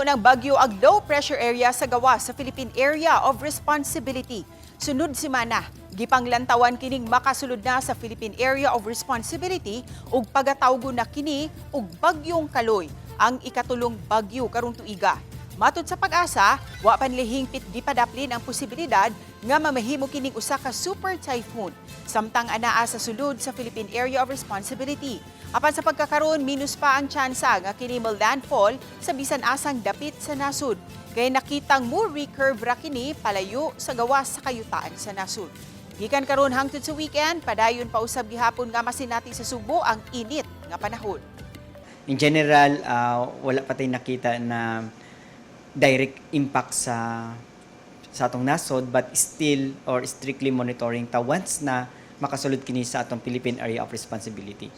ng bagyo ang low pressure area sa gawas sa Philippine Area of Responsibility. Sunod semana, gipanglantawan kining makasulod na sa Philippine Area of Responsibility ug pagatawgo na kini og Bagyong Kaloy, ang ikatulong bagyo karong tuiga. Matod sa PAGASA, wa pa nila hingpit gipadaplin ang posibilidad nga mamahimo kining usa ka super typhoon samtang anaa sa sulod sa Philippine Area of Responsibility. Apan sa pagkakaron, minus pa ang tsansa nga kini mo landfall sa bisan asang dapit sa nasud. Kay nakitang mo recurve ra kini palayo sa gawas sa kayutaan sa nasud. Gikan karon hangtod sa weekend, padayon pa usab gihapon nga masinati sa Subo ang init nga panahon. In general, wala pa tayong nakita na direct impact sa atong nasod, but still or strictly monitoring ta once na makasulod kini sa atong Philippine Area of Responsibility.